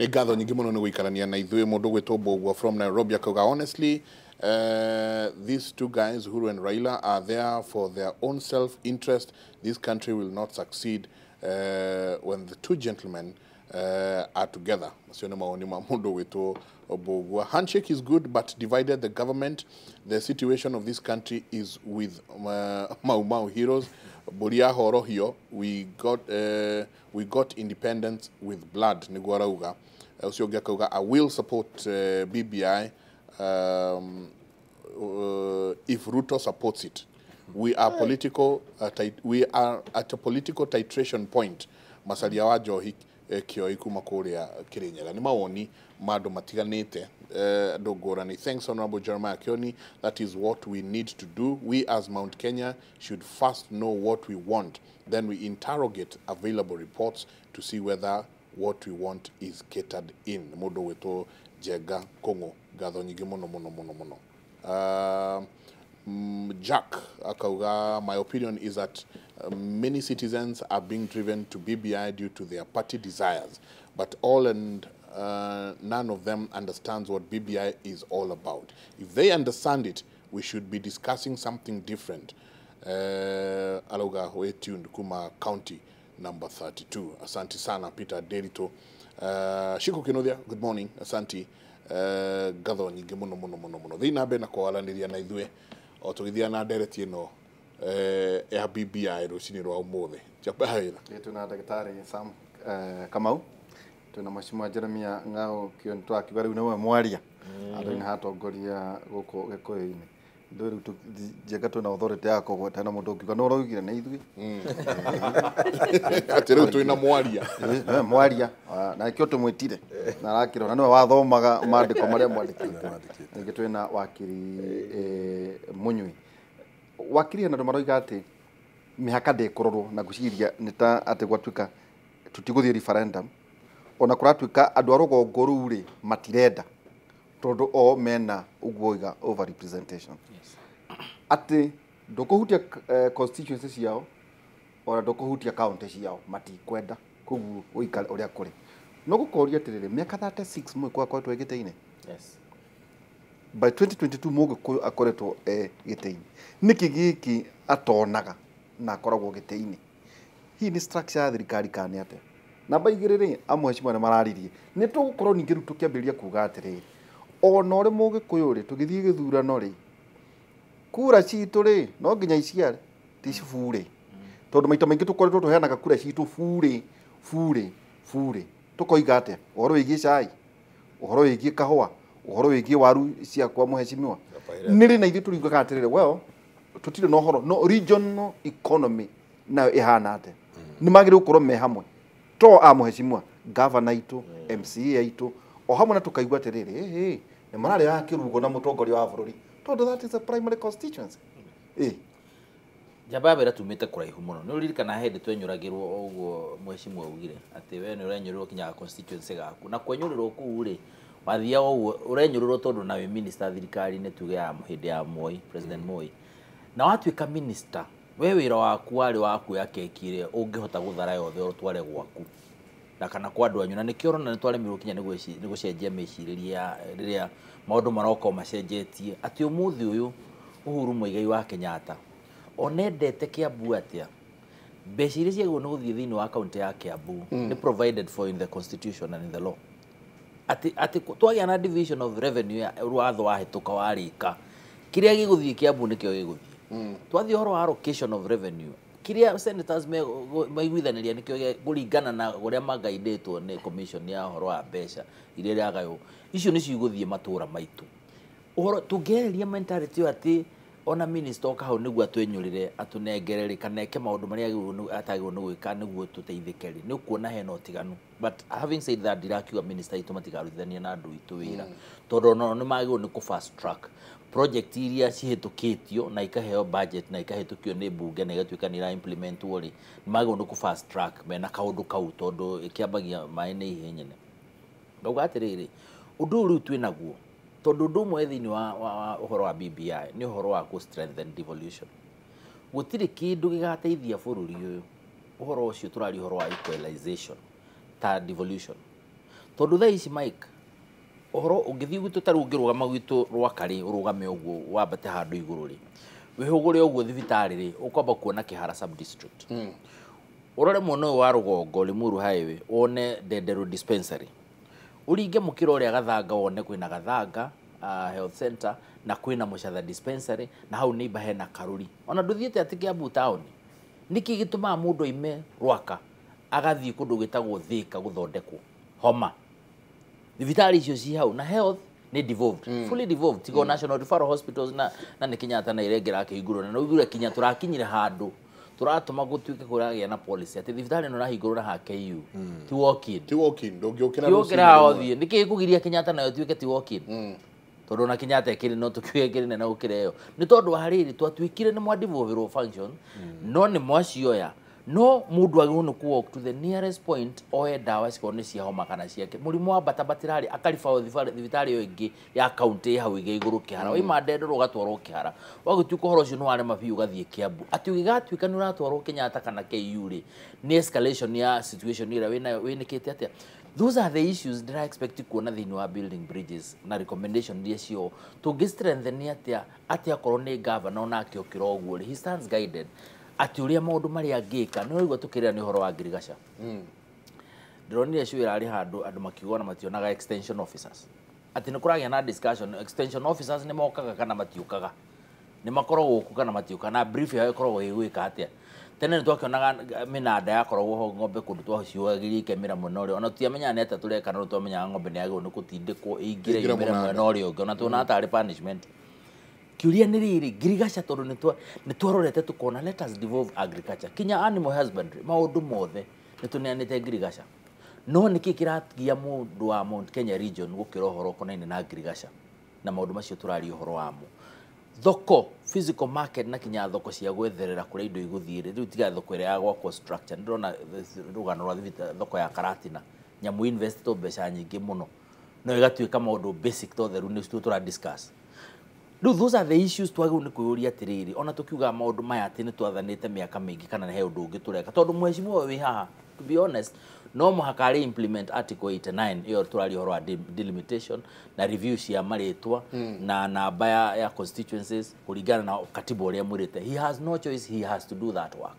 Nĩ ngatho nyingĩ mũno nĩ gũikarania na ithuĩ. Mũndũ gwĩtwo Mbũgua from Nairobi akauga, "Honestly, these two guys, Uhuru and Raila, are there for their own self interest. This country will not succeed when the two gentlemen are together." Macio nĩ mawoni ma mũndũ gwĩtwo Mbũgua. "Handshake is good, but divided the government. The situation of this country is with Mau Mau heroes. Mbũri ya horohio, we got independence with blood," nĩguo arauga. Ũcio ũngĩ akauga, "I will support BBI if Ruto supports it. We are at a political titration point." Macaria wa Njohi Kĩoi kuma kũrĩa Kĩrĩnyaga. Nĩ mawoni ma andũ matiganĩte, andũ ngũrani. "Thanks, Honorable Jeremiah Kioni. That is what we need to do. We as Mount Kenya should first know what we want, then we interrogate available reports to see whether what we want is catered in." Mũndũ gwĩtwo Njenga Kũng'ũ. Ngatho nyingĩ mũno mũno mũno mũno. Jack akauga, "My opinion is that many citizens are being driven to BBI due to their party desires, but all and none of them understands what BBI is all about. If they understand it, we should be discussing something different." Arauga we tuned kuma county number 32. Asante sana, Peter Derito. Shiko Kinothia, good morning. Asante. Ngatho nyingĩ mũno mũno mũno mũno. Thiĩ na mbere na kwaranĩria na ithuĩ o tũgĩthiaga na ndereti ĩno ya BBI rũcinĩ rwa ũmũthĩ. Njamba ya wĩra. Twĩna ndagĩtarĩ Sam Kamau, twĩna Mheshimiwa Jeremia Ng'ao Kioni, twakiuga rĩu nĩwe mwaria andũ nĩ hatongoria gũkũ Gĩkũyũ-inĩ. Ndũĩ rĩu njenga twĩna authority ya kũgweta na mũndũ ũngiuga nĩ ũraugire nĩ ithuĩ. Atĩ rĩu twĩna mwaria. Nĩwe mwaria. Ah, na nĩkĩo tũmwĩtire na arakĩrora nĩwe wathomaga mandĩko marĩa mwandĩkĩte. Ningĩ twĩna wakiri Mũnyui. Wakiri, hena andũ maroiga atĩ mĩhaka ndĩkũrorwo na ngwĩciria nĩ ta atĩ gwatuĩka tũtigũthiĩ referendum, ona kũratuĩka andũ a rũgongo rũu rĩ matirenda tondũ o mena ũguo oiga over representation, atĩ ndũkũhutia constituency ciao ona ndũkũhutia county ciao, matikwenda koguo ũikare ũrĩa kũrĩ. No gũkoria atĩrĩrĩ, mĩaka 36 Mũgĩkũyũ akoretwo e gĩtĩ-inĩ. By 2022 Mũgĩkũyũ akoretwo e gĩtĩ-inĩ. Nĩkĩ gĩkĩ atonaga na akoragwo gĩtĩ-inĩ? Hihi nĩ structure ya thirikari kana nĩ atĩa? Namba 2 rĩ, amheshimiwa nĩ mararirie nĩ tũgũkorwo ningĩ rĩu tũkĩambĩrĩria kuga atĩrĩrĩ, ona ũrĩ Mũgĩkũyũ rĩ, tũgĩthiĩ gĩthurano rĩ, kura citũ rĩ no nginya iciare ti burĩ, tondũ maita maingĩ tũkoretwo tũheanaga kura citũ burĩ burĩ burĩ. Tũkoiga atĩa ũhoro wĩgiĩ cai, ũhoro wĩgiĩ kahũa, ũhoro wĩgiĩ waru ciakwa, mũhecimiwa? Nĩ rĩ na ithuĩ tũriugaga atĩrĩrĩ, well, tũtirĩ na ũhoro no regional economy nayo ĩhana atĩa? Nĩ magĩrĩirwo gũkorwo me hamwe to a mũhecimiwa gavana aitũ, MCA aitũ o hamwe, na tũkaigua atĩrĩrĩ, ĩhĩ nĩ mararĩaga kĩrugo na mũtongoria wa bũrũri, tondũ that is a primary constituency. Ĩ. Njamba ya wĩra, tumĩte kũraihu mũno. Nĩ ũririkana hĩndĩ twenyũragĩrwo o ũguo mheshimiwa augire atĩ we nĩ ũrenyũrĩrwo kinya constituency gaku, na kwenyũrĩrwo kũu rĩ, wathiaga ũguo ũrenyũrĩrwo tondũ na wĩ minister thirikari-inĩ, tuge ya hĩndĩ ya Moi, President Moi, na watuĩka minister, we wĩra waku warĩ wa kuoya keki ĩrĩa ũngĩhota gũthara yothe ũtware gwaku na kana kwa andũ anyu. Na nĩkĩo ũrona nĩ twaremirwo kinya nĩ gũcenjia mĩcirĩrie ya rĩrĩa maũndũ maroka macenjetie, atĩ ũmũthĩ ũyũ Uhuru Muigai wa Kenyatta onendete Kiambu atĩa, mbeca iria ciagĩrĩirwo nĩ gũthiĩ thĩinĩ wa kaunti ya Kiambu nĩ provided for in the constitution and in the law, atĩ twagĩa na division of revenue ya watho wahĩtũka warĩka, kĩrĩa gĩgũthiĩ Kiambu nĩkĩo gĩgũthiĩ. Twathiĩ ũhoro wa allocation of revenue, kĩrĩa senators maiguithanĩria nĩkĩo kũringana na ũrĩa magaindĩtwo nĩ commission ya ũhoro wa mbeca iria iragaywo, icio nĩcio igũthiĩ matũra maitũ. Ũhoro tũngĩeheria mentality ĩyo atĩ ona minister oka hau nĩguo atwenyũrĩre, atũnengere rĩ, kana eke maũndũ marĩa atagĩrĩirwo nĩ gwĩka nĩguo tũteithĩke rĩ, nĩ ũkuona hena ũtiganu. But having said that, ndirakiuga minister aitũ matikarutithanie na andũ aitũ wĩra, tondũ onao nĩ magĩrĩirwo nĩ kũ fast track project iria cihĩtũkĩtio na ikaheo budget na ikahĩtũkio nĩ mbunge na igatuĩka nĩ ira implementwo rĩ, nĩ magĩrĩirwo nĩ kũ fast track mena kaũndũ kau, tondũ ĩkĩambagia maĩ nĩ ihĩ nyene. Ngauga atĩrĩrĩ, ũndũ ũyũ rĩu twĩ naguo, tondũ ũndũ ũmwe thĩinĩ wa ũhoro wa BBI nĩ ũhoro wa kũ strengthen devolution. Gũtirĩ kĩndũ gĩgateithia bũrũri ũyũ, ũhoro ũcio tũraria ũhoro wa equalization ta devolution. Tondũ thaa ici Mike, ũhoro ũngĩthiĩ gwitũ ta rĩu ũngĩrũgama gwitũ Rwakarĩ, ũrũgame ũguo wambate handũ igũrũ rĩ, wĩhũgũre ũguo thibitarĩ rĩ, ũkwamba kuona Kĩhara sub district. Ũrore mwena ũyũ wa rũgongo Limuru Highway, wone Ndenderu dispensary. Ũringe mũkĩra ũrĩa Gathanga wone kwĩna Gathanga health center na kwĩna Mũcatha dispensary na hau neighbor hena Karuri. Ona ndũthiĩte atĩ Kiambu town. Nĩkĩ gĩtũmaga mũndũ aime Rwaka agathiĩ kũndũ gwĩtagwo Thika gũthondekwo homa? Thibitarĩ icio ci hau na health nĩ devolved, fully devolved. Tigo National Referral Hospitals na nĩ Kenyatta na Irenge rakĩhingũrwo na ũiguire kinya tũrakinyire handũ tũratũma gũtuĩke kũragĩa na policy atĩ thibitarĩ ĩno ĩrahingũrwo na ha KU ti walk in. Ti walk in, ndũngĩũkĩra Ti rũcinĩ ũkĩra rĩmwe. ũthiĩ. Nĩkĩ gĩkũgiria Kenyatta nayo ĩtuĩke ti walk in? Tondũ ona Kenyatta ĩkĩrĩ no tũkiuge ĩkĩrĩ nene gũkĩra ĩyo. Nĩ tondũ wa rĩrĩ twatuĩkire nĩ mwadevolverwo function no nĩ mwacioya. No mũndũ agĩrĩirwo nĩ kũ walk to the nearest point oe ndawa cikorwo nĩ cia homa kana ciake. Mũrimũ wa batabatĩrarĩ akaribawo thibitarĩ ĩyo ĩngĩ ya county ĩ hau ĩngĩ igũrũ Kĩhara. Waima Ndenderũ ũgatwarwo Kĩhara. Wagĩtuĩka ũhoro ũcio nĩ warema biũ ũgathiĩ Kiambu. Atĩ ũgĩgatuĩka nĩ ũratwarwo Kenyatta kana KU rĩ, nĩ escalation ya situation ĩrĩa wĩnayo wĩnĩkĩte atĩa? Those are the issues ndĩra expect kuona thĩinĩ wa building bridges na recommendation iria cio tũngĩ strengthen atĩa atĩ akorwo nĩ governor onake okĩra ũguo rĩ, he stands guided atĩ ũrĩa maũndũ marĩa angĩka. Nĩ ũraigua tũkĩrĩra nĩ ũhoro wa ngirigaca. Ndĩronire show ĩrarĩ handũ andũ makiuga ona mationaga extension officers, atĩ nĩ kũragĩa na discussion extension officers nĩ mokaga kana matiũkaga, nĩ makoragwo gũkũ kana matiũkaga, na brief yao ĩkoragwo ĩgwĩka atĩa. Tene nĩ twakĩonaga mĩnanda yakoragwo ho ng'ombe kũndũ twaciũagĩria ikemĩra mwena ũrĩa, ona tũtiamenyaga nĩ atĩa tũreka, no twamenyaga ng'ombe nĩ yagĩrĩirwo nĩ gũtindĩkwo ĩingĩre Ĩingĩre yumĩre mũnanda. mwena ũrĩa ũngĩ, ona tuonaga tarĩ punishment. Kĩũria nĩ rĩrĩ, ngirigaca tondũ nĩ twarorete tũkona let us devolve agriculture kinya animal husbandry, maũndũ mothe nĩ tũneanĩte ngirigaca. No nĩkĩ kĩragia mũndũ wa Mount Kenya region gũkĩra ũhoro ũkonainie na ngirigaca na maũndũ macio tũraria ũhoro wamo? Thoko, physical market na kinya thoko cia gwetherera kũrĩa indo igũthiĩ rĩ, rĩu tiga thoko ĩrĩa ya gwakwo structure. Nĩ ndĩrona rũgano rwa thoko ya Karatina, nyamũ investwo mbeca nyingĩ mũno no ĩgatuĩka maũndũ basic to theru nĩcio tũra discuss. Rĩu those are the issues twagĩrĩirwo nĩ kwĩyũria atĩrĩrĩ, ona tũkiugaga maũndũ maya atĩ nĩ twathanĩte mĩaka mĩingĩ kana he ũndũ ũngĩ tũreka, tondũ mheshimiwa wĩ haha, to be honest, no mũhaka arĩ implement article 89 ĩyo tũraria ũhoro wa delimitation na review cia marĩtwa na namba ya constituencies kũringana na katiba ũrĩa mwĩrĩte. He has no choice, he has to do that work,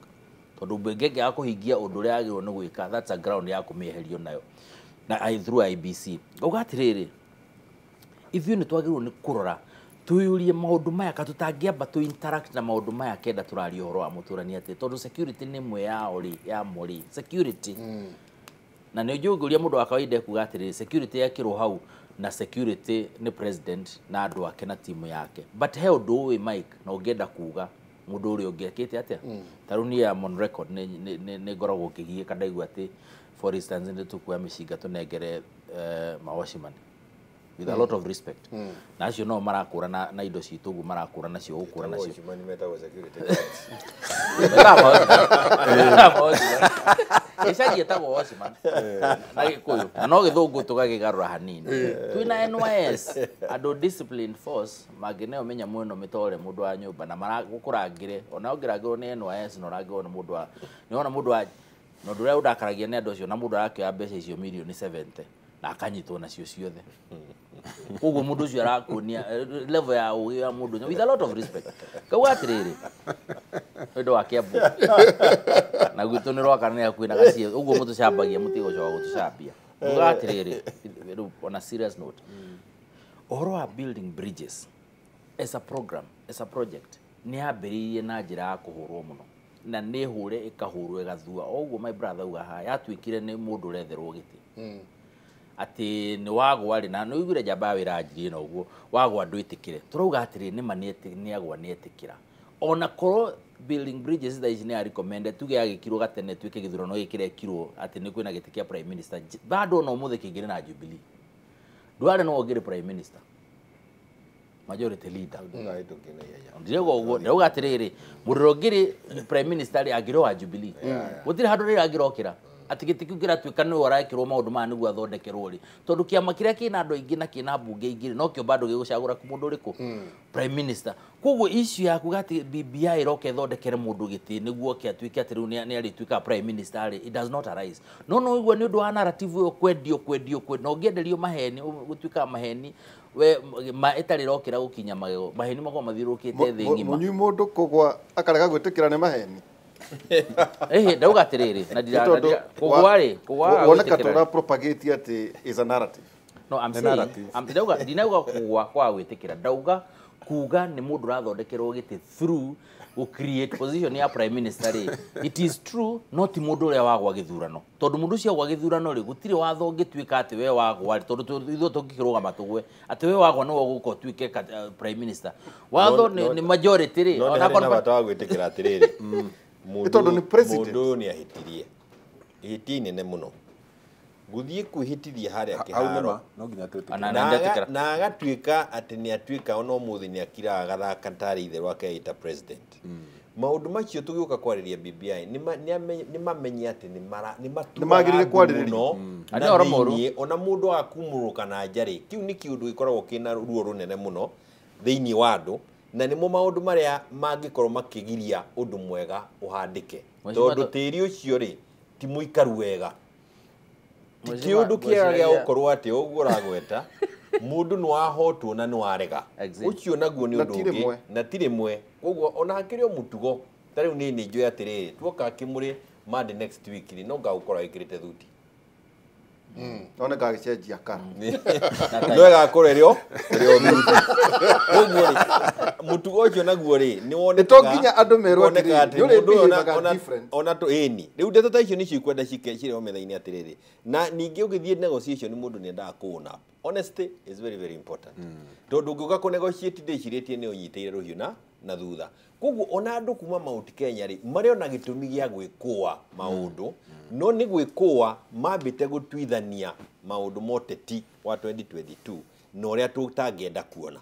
tondũ mbunge ĩngĩaga kũhingia ũndũ ũrĩa yagĩrĩirwo nĩ gwĩka, that's a ground ya kũmĩeherio nayo na through IBC. Ngauga atĩrĩrĩ, ithuĩ nĩ twagĩrĩirwo nĩ kũrora twĩyũrie maũndũ maya ka tũtangĩamba tũ interact na maũndũ maya kenda tũraria ũhoro wa mũtũrani atĩ tondũ security nĩ ĩmwe yao rĩ, yamo rĩ, security na nĩ ũnjũngũria mũndũ wa kawaida ekuga atĩrĩrĩ, security yekĩrwo hau na security nĩ president na andũ ake na timu yake, but he ũndũ ũĩ Mike na ũngĩenda kuga mũndũ ũrĩa ũngĩ ekĩte atĩa. Ta rĩu niĩ am on record nĩ ngoragwo ngĩgiĩka ndaigua atĩ for instance nĩ tũkuoya mĩcinga tũnengere mawatchman, with a lot of respect, na acio no marakũra na indo citũ ũguo marakũra nacio gũkũra nacio. Watchman metagwo security guards. Gĩcagi ĩtagwo watchman na Gĩkũyũ na no Gĩthũngũ tũgakĩgarũra hanini. Twĩna NYS, andũ disciplined force mangĩneo mĩnyamũ ĩno mĩtore mũndũ wa nyũmba na maragũkũrangĩre, ona ũngĩrangĩrwo nĩ NYS na ũrangĩrwo nĩ mũndũ wa nĩwona mũndũ wa na ũndũ ũrĩa ũndakaragia nĩ andũ acio na mũndũ arakĩoya mbeca icio mirioni 70 na akanyitwo nacio ciothe. Koguo mũndũ ũcio arakuonia level ya ũgĩ wa mũndũ ũcio, with a lot of respect. Kauga atĩrĩrĩ, nĩ ũndũ wa Kiambu na gwitũ nĩ Rwaka nĩ hakuhĩ na gaciĩ ũguo mũtũcambagia mũtigũcoka gũtũcambia. Uga atĩrĩrĩ, rĩu on a serious note, ũhoro wa building bridges as a program, as a project, nĩ yambĩrĩirie na njĩra ya kũhũrwo mũno na nĩ hũre ĩkahũrwo ĩgathua o ũguo my brother uga haha yatuĩkire nĩ mũndũ ũretherwo gĩtĩ atĩ nĩ wagwa rĩ, na nĩ ũiguire njamba ya wĩra anjirie na ũguo wagwa ndwĩtĩkĩre. Tũrauga atĩrĩ nĩma nĩ agwa nĩ etĩkĩra, ona korwo building bridges thaa ici nĩ ya recommended tuge yagĩkirwo gatene tuĩke gĩthurano gĩkĩ kĩrekirwo atĩ nĩ kwĩna gĩtĩ kĩa prime minister, bado ona ũmũthĩ kĩngĩrĩ na Jubilee ndwarĩ no ũngĩrĩ prime minister majority leader. Ndũkahĩtũkie na ihenya. Ndirauga ũguo, ndĩrauga atĩrĩrĩ, mũndũ ũrĩa ũngĩrĩ prime minister rĩ angĩrĩ wa Jubilee, gũtirĩ handũ rĩrĩa angĩrokĩra. Atĩ gĩtĩ kĩu kĩratuĩka nĩwe ũrekĩrwo maũndũ maya nĩguo athondekerwo rĩ, tondũ kĩama kĩrĩa kĩna andũ aingĩ na kĩna mbunge ingĩ rĩ, nokĩo bado gĩgũcagũra mũndũ ũrĩkũ prime minister. Koguo issue ya kuga atĩ BBI ĩroka ĩthondekere mũndũ gĩtĩ nĩguo oke atuĩke atĩ rĩu nĩ arĩtuĩka prime minister rĩ, it does not arise. No no ũguo nĩ ũndũ wa narrative ĩyo kwendio kwendio kwendio, na ũngĩenderio maheni gũtuĩkaga maheni we ma ĩtarĩ ĩrokĩra gũkinya magego, maheni makoragwo mathiũrũrũkĩte thĩ ng'ima. Mũnyui mũndũ kũgwa akarega gwĩtĩkĩra nĩ maheni. Ĩhĩ, ndauga atĩrĩrĩ, na Nĩ tondũ kũgwa rĩ, kũgwa woneka gwĩtĩkĩra. tũra propagate atĩ is a narrative. No, I'm Nĩ saying, narrative. Ndauga ndinauga kũgwa kwa gwĩtĩkĩra, ndauga kuga nĩ mũndũ ũrathondekerwo gĩtĩ through gũ create position ya prime minister rĩ, it is true, no ti mũndũ ũrĩa wagwa gĩthurano, tondũ mũndũ ũcio agwa gĩthurano rĩ, gũtirĩ watho ũngĩtuĩka atĩ we wagwa rĩ, tondũ ithuĩ tũngĩkĩrũgama tũgwe atĩ we wagwa nĩwe ũgũka ũtuĩke prime minister. Watho nĩ majority rĩ, no nĩ ona harĩ na akorwo bata wa gwĩtĩkĩra atĩrĩrĩ, Nĩ tondũ nĩ president. Mũndũ ũyũ nĩ ahĩtirie ihĩtia inene mũno gũthiĩ kwĩhĩtithia harĩa Hau kĩharo nĩma no nginya twĩtĩkĩre. Ona- na ndetĩkĩra. na agatuĩka atĩ nĩ atuĩka ona ũmũthĩ nĩ akiraga agathaka tarĩ ithe rwake ĩta president. Maũndũ macio tũgĩũka kwarĩria BBI nĩ mamenye atĩ nĩ Nĩ magĩrĩire kwarĩrĩrio. mũno Na na nĩ ũhoro mũũru. thĩiniĩ ona mũndũ agakumũrũka na nja rĩ, kĩu nĩ kĩũndũ gĩkoragwo kĩna ruo rũnene mũno thĩiniĩ wa andũ, na nĩmo maũndũ marĩa mangĩkorwo makĩgiria ũndũ mwega ũhandĩke, Mheshimiwa tondũ tĩri ũcio rĩ ti mũikaru wega. Ti Mheshimiwa, kĩũndũ kĩega gĩa ngwĩciragia- gũkorwo atĩ ũguo ũragweta mũndũ nĩ wahotwo na nĩ warega. Exactly. Ũcio naguo nĩ Na ũndũ ti ũngĩ rĩmwe. na ti rĩmwe. Koguo ona hakĩrĩ o mũtugo ta rĩu niĩ nĩ njũĩ atĩrĩrĩ, tuoka kĩmũrĩ Monday next week rĩ, no ngagũkora wĩkĩrĩte thuti. No nĩ ngagĩcenjia kara. No ĩgakorwo ĩrĩ o thuti. Koguo rĩ, mũtugo ũcio naguo rĩ, nĩ wonekaga Nĩ to nginya andũ merwo wonekaga atĩrĩrĩ, atĩ nĩ ũrĩ mũndũ ũyũ behavior different. ona tũ ĩni rĩu ndeto ta icio nĩcio ikwenda cirehwo metha-inĩ atĩrĩrĩ, na ningĩ ũgĩthiĩ negotiation mũndũ nĩ endaga kũ own up. Honesty is very very important, tondũ ũngĩũka kũ negotiate ndĩcirĩtie nĩ ũnyitĩire rũhiũ na thutha. Koguo ona andũ kuma Mount Kenya rĩ, marĩ ona gĩtũmi gĩa gwĩkũa maũndũ, no nĩ gwĩkũa mambĩte gũtuithania maũndũ ma ũteti wa 2022 na ũrĩa tũtangĩenda kuona,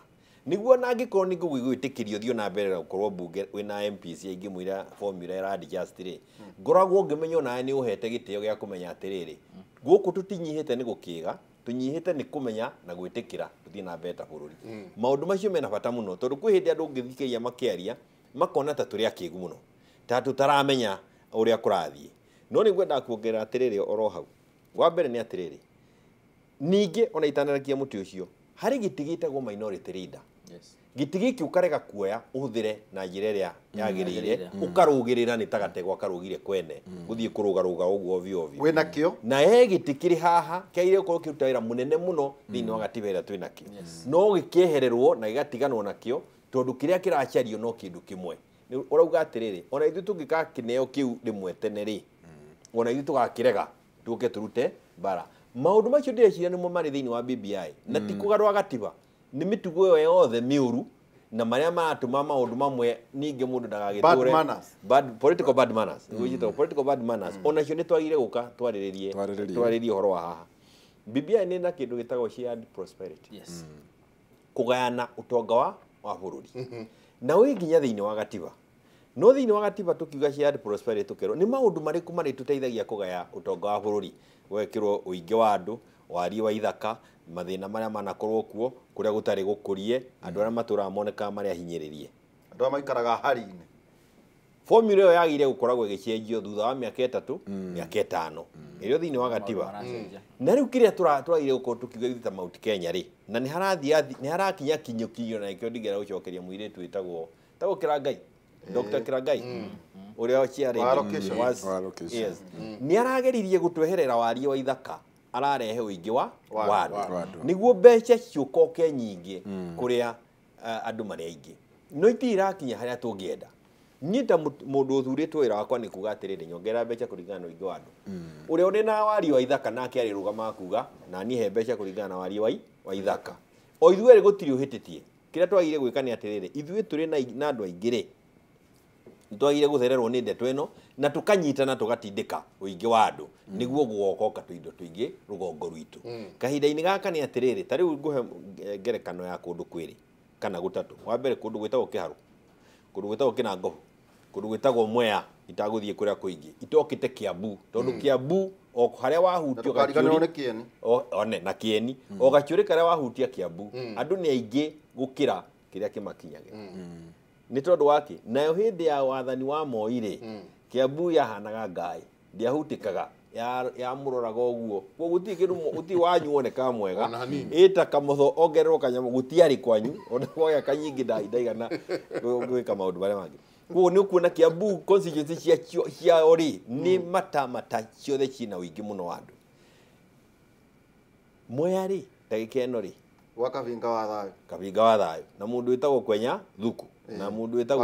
nĩguo ona angĩkorwo nĩ ngũgwĩtĩkĩrio thiĩ na mbere na gũkorwo mbunge wĩna MPs aingĩ mũira formula ĩra adjust rĩ, ngoragwo ngĩmenya onawe nĩ ũhete gĩtĩo gĩa kũmenya atĩrĩrĩ, gũkũ tũtinyihĩte nĩ gũkĩga, tũnyihĩte nĩ kũmenya na gwĩtĩkĩra tũthiĩ na mbere ta bũrũri. Maũndũ macio mena bata mũno, tondũ kwĩ hĩndĩ andũ ũngĩthikĩrĩria makĩaria makona ta tũrĩ akĩgu mũno, ta tũtaramenya ũrĩa kũrathiĩ. No nĩ ngwendaga kuongerera atĩrĩrĩ oro hau, wa mbere nĩ atĩrĩrĩ, ningĩ ona itanarakia mũtĩ ũcio harĩ gĩtĩ gĩtagwo minority leader. Yes. Gĩtĩ gĩkĩ ũkarega kuoya ũhũthĩre na njĩra ĩrĩa yagĩrĩire, Yagĩrĩire. ũkarũgĩrĩra nĩ ta gategwa karũgire kwene gũthiĩ kũrũgarũga ũguo ovyo ovyo Wĩna kĩo. Na he gĩtĩ kĩrĩ haha kĩagĩrĩire gũkorwo kĩruta wĩra mũnene mũno thĩinĩ wa gatiba ĩrĩa twĩ nakĩo, no gĩkĩehererwo na gĩgatiganwo nakĩo tondũ kĩrĩa kĩracario no kĩndũ kĩmwe. Nĩ ũrauga atĩrĩrĩ, ona ithuĩ tũngĩgakĩneo kĩu rĩmwe tene rĩ, ona ithuĩ tũgakĩrega tũke tũrute mbara. Maũndũ macio ndĩreciria nĩmo marĩ thĩinĩ wa BBI, na ti kũgarũra gatiba, nĩ mĩtugo ĩyo yothe mĩũru na marĩa maratũma maũndũ mamwe ningĩ mũndũ ndagagĩtũre. Bad manners. Bad, political bad manners. Gwĩtagwo political bad manners. Onacio nĩ twagire gũka twarĩrĩrie Twarĩrĩrie. twarĩrĩrie ũhoro wa haha. BBI nĩ na kĩndũ gĩtagwo shared prosperity. Yes. Kũgayana ũtonga wa bũrũri. Na wĩ nginya thĩinĩ wa gatiba. No thĩinĩ wa gatiba tũkiuga shared prosperity tũkerwo nĩ maũndũ marĩkũ marĩtũteithagia kũgaya ũtonga wa bũrũri, gwekĩrwo ũingĩ wa andũ, wariĩ wa ithaka, mathĩna marĩa manakorwo kuo, kũrĩa gũtarĩ gũkũrie, andũ arĩa matũraga monekaga marĩ ahinyĩrĩrie. Andũ arĩa maikaraga hari-inĩ. Formula ĩyo yagĩrĩire gũkoragwo ĩgĩcenjio thutha wa mĩaka 3, mĩaka 5, ĩrĩa thĩinĩ wa gatiba. Maracenjia. Na rĩu kĩrĩa tũragire gũkorwo tũkiuga ithuĩ ta Mount Kenya rĩ, na nĩ harakinya kinyũkio, na nĩkĩo ndingĩenda gũcokeria mũirĩtu wĩtagwo Kĩrangai, Dr. Kĩrangai, ũrĩa ciarĩ Wa allocation. Wa allocation. Yes. Nĩ arageririe gũtweherera wariĩ wa ithaka, ararehe ũingĩ wa Wa andũ wa andũ. nĩguo mbeca ciũkoke nyingĩ kũrĩa andũ marĩ aingĩ, no itirĩ irakinya harĩa tũngĩenda. Niĩ ta mũndũ ũthurĩtwo wĩra wakwa nĩ kuga atĩrĩrĩ, nyongerera mbeca kũringana na ũingĩ wa andũ. Ũrĩa ũrĩ na wariĩ wa ithaka nake arĩrũgamaga kuga na niĩ he mbeca kũringana na wariĩ wa ithaka. O ithuĩ erĩ gũtirĩ ũhĩtĩtie. Kĩrĩa twagĩrĩire gwĩka nĩ atĩrĩrĩ, ithuĩ tũrĩ na andũ aingĩ rĩ, nĩtwagĩrĩire gũthererwo nĩ ndeto ĩno na tũkanyitana tũgatindĩka ũingĩ wa andũ nĩguo gũgokoka tũindo tũingĩ rũgongo rwitũ. Kahinda-inĩ gaka nĩ atĩrĩrĩ, ta rĩu ngũhe ngerekano ya kũndũ kwĩrĩ kana gũtatũ. Wa mbere kũndũ gwĩtagwo Kĩharũ, kũndũ gwĩtagwo Kĩnangobu, Kũndũ gwĩtagwo Mwea itagũthiĩ kũrĩa kũingĩ itokĩte Kiambu tondũ Kiambu o harĩa wahutio gakiuri one na Kieni o gakiuri karĩa wahutia Kiambu andũ nĩ aingĩ gũkĩra kĩrĩa kĩmakinyagĩra nĩ tondũ wake nayo hĩndĩ ya wathani wa Moi rĩ Kiambu yahanaga ngai ndiahutĩkaga ya mũroraga ũguo koguo gũtirĩ kĩndũ gũtirĩ wanyu wonekaga mwega ĩta kamũtho ongererwo kanyamũ gũtiarĩ kwanyu ona kwagĩa kanyingĩ ndaigana gwĩka maũndũ marĩa mangĩ. Koguo nĩ ũkuona Kiambu constituency ciao rĩ nĩ mata ciothe ciĩna ũingĩ mũno wa andũ. Mwea rĩ ndagĩka ĩno rĩ gwa Kabinga wa Thayo, Kabinga wa Thayo na mũndũ wĩtagwo Kwenya Thuku na mũndũ wĩtagwo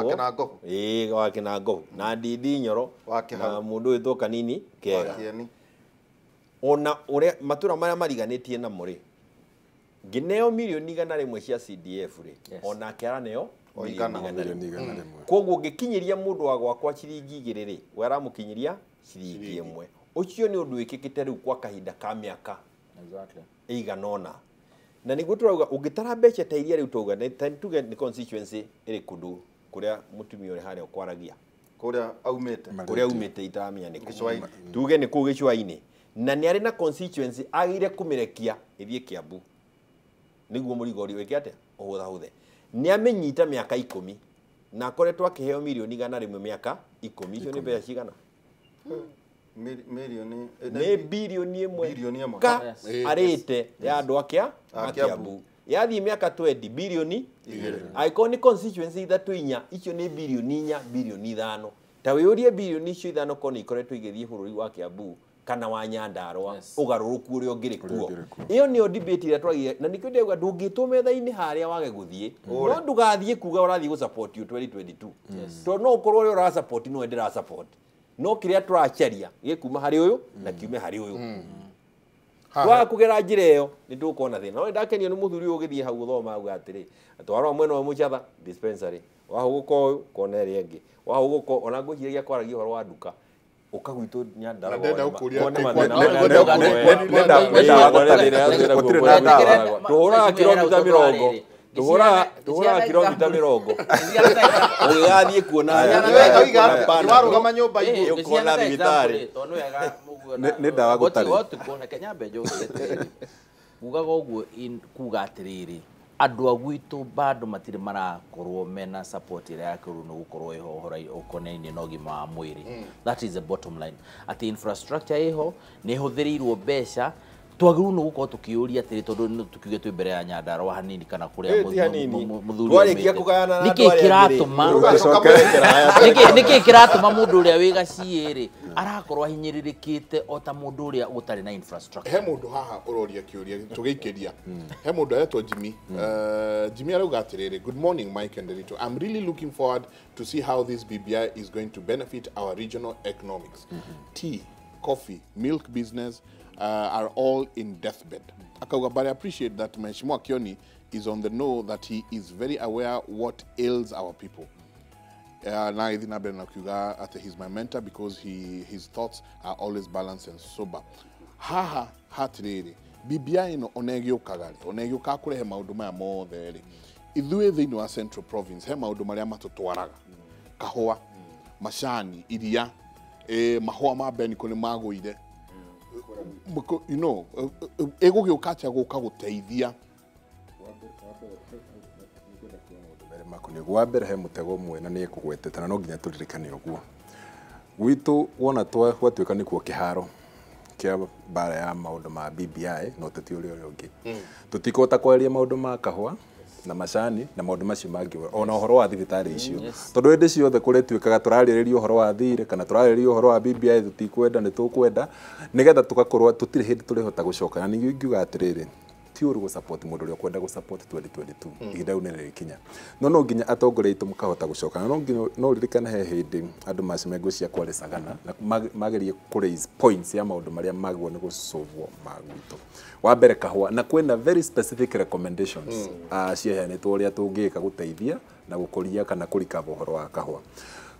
wa Kĩnangobu na Ndindi Nyoro na mũndũ wĩtwo Kanini Kega ona ũrĩa matũra marĩa mariganĩtie namo rĩ ngĩneo mirioni 100 cia CDF rĩ onake araneo milioni 100. Koguo ngĩkinyĩria mũndũ wa gwakwa ciringi 2 rĩ we aramũkinyĩria ciringi 1. Ũcio nĩ ũndũ wĩkĩkĩte rĩu kwa kahinda ka mĩaka ĩigana ũna. Na nĩguo tũrauga ũngĩtara mbeca ta iria rĩu twauga tuge nĩ constituency ĩrĩ kũndũ kũrĩa mũtumia ũrĩa harĩa ũkwaragia kũrĩa aumĩte kũrĩa aumĩte itaramenya nĩ kũ tuge nĩ kũu gĩcũa-inĩ na nĩ arĩ na constituency agĩrĩire kũmĩrekia ĩthiĩ Kiambu nĩguo mũrigo ũrĩa wĩke atĩa ũhũthahũthe. Nĩ amenyita mĩaka 10 na akoretwo akĩheo mirioni 100 mĩaka 10. Icio nĩ mbeca cigana? Milioni nĩ bilioni 1 ka arĩte ya andũ a Kiambu yathiĩ mĩaka 20 bilioni 2. Angĩkorwo nĩ constituency 3 4 icio nĩ bilioni 4 bilioni 5. Ta wĩyũrie bilioni icio 5 korwo nĩ ikoretwo igĩthiĩ bũrũri wa Kiambu kana wa Nyandarua ũgarũrũku ũrĩa ũngĩrĩ kuo. Ĩyo nĩyo debate ĩrĩa twagire na nĩkĩo ndĩrauga ndũngĩtwo metha-inĩ harĩa wage gũthiĩ no ndũgathiĩ kuga ũrathiĩ gũ support you 2022 tondũ no ũkorwo ũrĩa ũra support no ndĩra support no kĩrĩa tũracaria gĩkuma harĩ ũyũ na kiume harĩ ũyũ. Twaga kũgera njĩra ĩyo nĩ tũkuona thĩna. No ndakenio nĩ mũthuri ũyũ ũgĩthiĩ hau gũthoma auga atĩrĩ atwarwo mwena wa Mũchatha dispensary wahũgũka ũyũ kona ĩrĩa ĩngĩ wahũgũka ona ngwĩciragia kwaragia ũhoro wa nduka ũkagwitwo Nyandarua tũhũraga kilomita 20 tũhũraga kilomita 20 ũgĩgathiĩ kuona warũgama nyũmba igũrũ ũkona thibitarĩ nĩ ndawa gũtarĩ ugaga ũguo kuga atĩrĩrĩ andũ a gwitũ bado matirĩ marakorwo mena support ĩrĩa yakĩrĩirwo nĩ gũkorwo ĩho ũhoro ũkonainie na ũgima wa mwĩrĩ. That is the bottom line. Atĩ infrastructure ĩho nĩ ĩhũthĩrĩirwo mbeca twagĩrĩirwo nĩ gũkorwo tũkĩũria atĩrĩ tondũ nĩ tũkiuge twĩ mbere ya Nyandarua hanini kana kũrĩa mũthuri nĩkĩ kĩratũma nĩkĩ kĩratũma mũndũ ũrĩa wĩ gaciĩ rĩ arakorwo ahinyĩrĩrĩkĩte o ta mũndũ ũrĩa ũtarĩ na infrastructure. He mũndũ haha ũroria kĩũria tũgĩikĩria he mũndũ aretwo Jimmy. Jimmy arauga atĩrĩrĩ, good morning Mike and Derito. I'm really looking forward to see how this BBI is going to benefit our regional economics. Tea, coffee, milk business are all in deathbed. Akauga, but I appreciate that Mheshimiwa Kioni is on the know that he is very aware what ails our people. Na ithi na mbere na kuuga ati he's my mentor because his thoughts are always balanced and sober. Haha hatiriri BBI ino onegĩũkaga rĩ onegĩũkaga kũrehe maũndũ maya mothe rĩ ithuĩ thĩinĩ wa Central Province he maũndũ marĩa matũtwaraga kahũa macani iria mahũa ma Beniko nĩ magũire you know ĩgũgĩũka atĩa gũka gũteithia wa mbere he mũtego ũmwe na nĩ ekũgwetete na no nginya tũririkane ũguo gwitũ wona gwatuĩka nĩkuo kĩharo kĩa mbara ya maũndũ ma BBI na ũteti ũrĩa ũngĩ tũtikũhota kwaria maũndũ ma kahũa na macani na maũndũ macio mangĩ ona ũhoro wa thibitarĩ icio tondũ hĩndĩ ciothe kũrĩtuĩkaga tũrarĩrĩria ũhoro wa thirĩ kana tũrarĩrĩria ũhoro wa BBI tũtikwenda nĩ tũkwenda nĩgetha tũgakorwo tũtirĩ hĩndĩ tũrĩhota gũcoka na ningĩ ingiuga atĩrĩrĩ ti ũru gũ-support mũndũ ũrĩa ũkwenda gũ-support 2022 ihinda rĩu nĩ rĩrĩkinya no nginya atongoria aitũ mũkahota gũcoka na no ũririkane he hĩndĩ andũ macemania ngwĩciria kwarĩ Sagana na magerie kũ raise points ya maũndũ marĩa magwo nĩ gũcovwo ma gwitũ wa mbere kahũa na kwĩna very specific recommendations ciaheanĩtwo ũrĩa tũngĩka gũteithia na gũkũria kana kũrikaba ũhoro wa kahũa.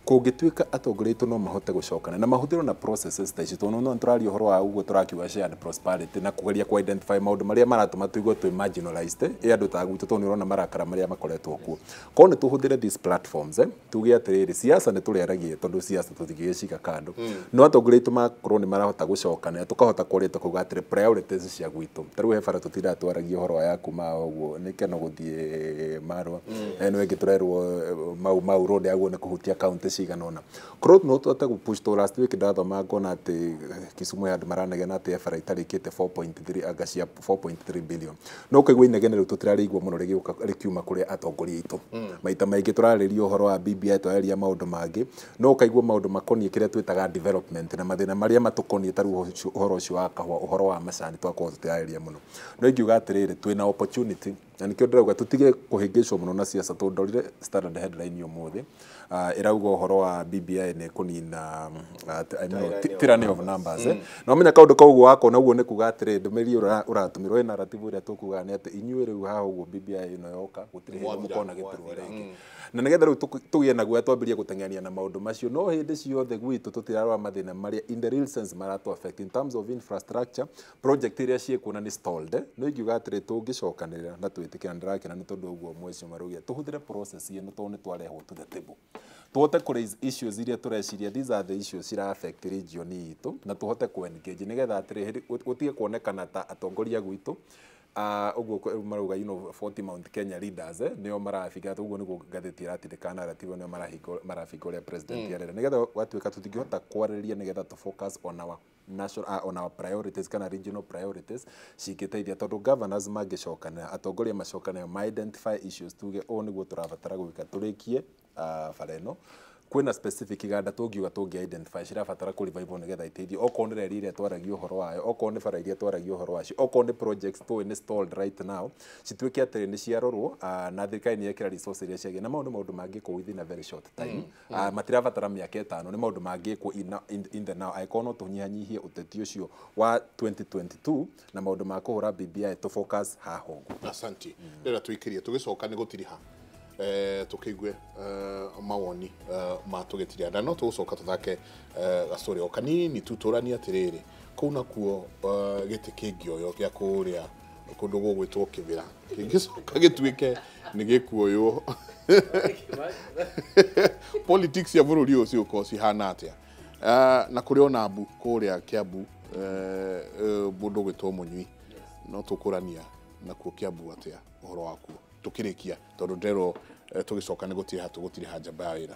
Kũngĩtuĩka atongoria aitũ no mahote gũcokana na mahũthĩrwo na processes ta ici, tondũ no tũraria ũhoro wa ũguo tũrakiuga shared prosperity na kũgeria ku identify maũndũ marĩa maratũma tũigue twĩ marginalized ĩ andũ ta gwitũ, tondũ nĩ ũrona marakara marĩa makoretwo kuo. Korwo nĩ tũhũthĩre these platforms, tuge atĩrĩrĩ, siasa nĩ tũrĩaragia tondũ siasa tũtingĩgĩciga kando, no atongoria aitũ makorwo nĩ marahota gũcokanĩra, tũkahota kwaria tũkauga atĩrĩ priorities cia gwitũ. Ta rĩu he bara tũtindaga twaragia ũhoro wa ya kuma ũguo nĩ keno gũthiĩ Marwa, ĩno ĩngĩ tũrerwo Mau Mau road yaguo nĩ kũhutia kaunti cigana ũna. Korwo no tũhote gũ push to last week ndathoma ngona atĩ Kisumu he andũ maranegena atĩ he bara itarĩkĩte 4.3 anga cia 4.3 billion, no ũkaigua inegene rĩu tũtirarĩigua mũno rĩgĩũka rĩkiuma kũrĩ atongoria aitũ. Maita maingĩ tũrarĩria ũhoro wa BBI, tũrarĩria maũndũ mangĩ, no ũkaigua maũndũ makoniĩ kĩrĩa twĩtaga development na mathĩna marĩa matũkoniĩ, ta rĩu ũhoro ũcio wa kahũa, ũhoro wa macani, twakorwo tũtirarĩria mũno. No ingiuga atĩrĩrĩ, twĩna opportunity na nĩkĩo ndĩrauga tũtige kũhĩngĩcwo mũno na siasa, tondũ ndorire Standard headline ũmũthĩ ĩrauga ũhoro wa BBI nĩ kũnina I mean, tyranny of numbers. Na ũmenya kaũndũ kau ũguo wakona ũguo nĩ kuga atĩrĩ, ndũmĩrĩri ũratũmĩrwo ĩ narrative ĩrĩa tũkugaga nĩ atĩ inyuĩ rĩu haha ũguo BBI ĩno yoka gũtirĩ hĩndĩ mũkona gĩturwa rĩngĩ, na nĩgetha rĩu tũgĩe naguo twambĩrĩrie gũteng'erania na maũndũ macio. No hĩndĩ ciothe gwitũ tũtirarora mathĩna marĩa in the real sense maratũ affect in terms of infrastructure project iria ciĩkuo na nĩ stalled. No ingiuga atĩrĩ, tũngĩcokanĩrĩra na twĩtĩkĩra, ndĩrakena nĩ tondũ ũguo mweci maraugia tũhũthĩre process ĩno, tondũ nĩ twarehwo to the table tũhote kũ raise issues iria tũreciria these are the issues cira affect region itũ, na tũhote kũ engage nĩgetha atĩrĩ gũtige kuonekana ta atongoria gwitũ ũguo marauga 40 Mount Kenya leaders nĩo marabiga ũguo, nĩguo ngathĩti ĩratindĩka narrative, nĩo marabinga ũrĩa president arera, nĩgetha gwatuĩka tũtingĩhota kwarĩrĩria, nĩgetha tũ focus on our national on our priorities kana regional priorities cingĩteithia, tondũ governors mangĩcokanĩra, atongoria macokanĩra, ma identify issues, tuge ũũ nĩguo tũrabatara gwĩka tũrĩkie bara ĩno, kwĩna specific iganda tũngiuga tũngĩ identify cirabatara kũ revive nĩgetha iteithie, okorwo nĩ reri ĩrĩa twaragia ũhoro wayo, okorwo nĩ bara iria twaragia ũhoro wacio, okorwo nĩ projects tũĩ nĩ stalled right now, cituĩke atĩrĩ nĩ ciarorwo na thirikari nĩ yekĩra resource iria ciagĩrĩire, na mau nĩ maũndũ mangĩkwo within a very short time. Matirabatara mĩaka 5, nĩ maũndũ mangĩkwo in the now, angĩkorwo no tũnyihanyihie ũteti ũcio wa 2022 na maũndũ ma kũhũra BBI tũ focus haha ũguo. Asanti. Rĩrĩa tũikĩrie tũgĩcoka nĩ gũtiriha tũkĩigue mawoni ma tũgĩtiria, na no tũgũcoka tũthake gastory o kanini tu tũranie atĩrĩrĩ, kũu nakuo gĩtĩ kĩngĩoywo gĩa kũrĩa kũndũ gũgwĩtwo Kĩbĩra kĩngĩcoka gĩtuĩke nĩ gĩkuoywo, politics cia bũrũri ũyũ cigũkorwo cihana atĩa? Na kũrĩ ona mbu kũrĩa Kiambu, mũndũ ũgwĩtwo Mũnyui, no tũkũrania nakuo Kiambu atĩa ũhoro wakuo tũkĩrĩkia, tondũ nderwo tũgĩcoka nĩ gũtiriha tũgũtiriha njamba ya wĩra.